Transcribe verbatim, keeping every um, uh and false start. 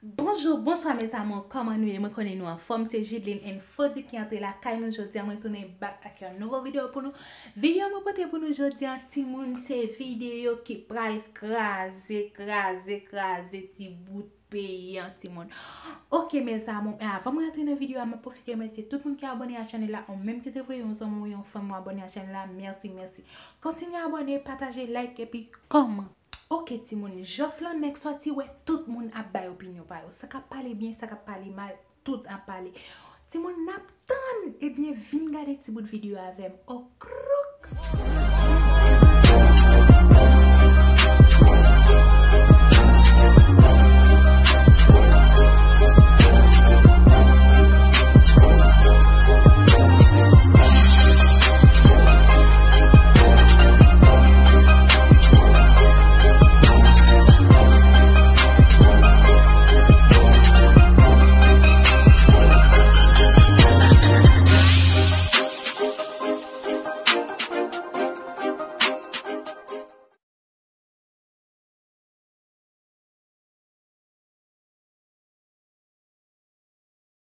Bonjou, bonswa mes amours, kòman nou ye? Mwen konnen nou anfòm, se Judeline and Fody ki antre lakay nou jodi a. Mwen tounen back ak yon nouvo videyo pou nou. Videyo mwen pote pou nou jodi a, timoun, se videyo ki pral kraze, kraze, kraze ti bout peyi an, timoun. Ok mes amours, men avan mwen antre nan videyo a, mwen pwofite remèsye tout moun ki abòne a chanèl la, ou menm ki te voye yon zanmi ou yon fanmi ou abòne a chanèl la, mèsi, mèsi. Kontinye abòne, pataje, like epi kòman. Ok timoun, Jòf lan nèk sòti wè tout moun ap bay opinyon pa yo. Sa k ap pale byen, sa k ap pale mal, tout ap pale. Timoun, n ap tann, ebyen vin gade ti bout videyo avè m. Okrouk!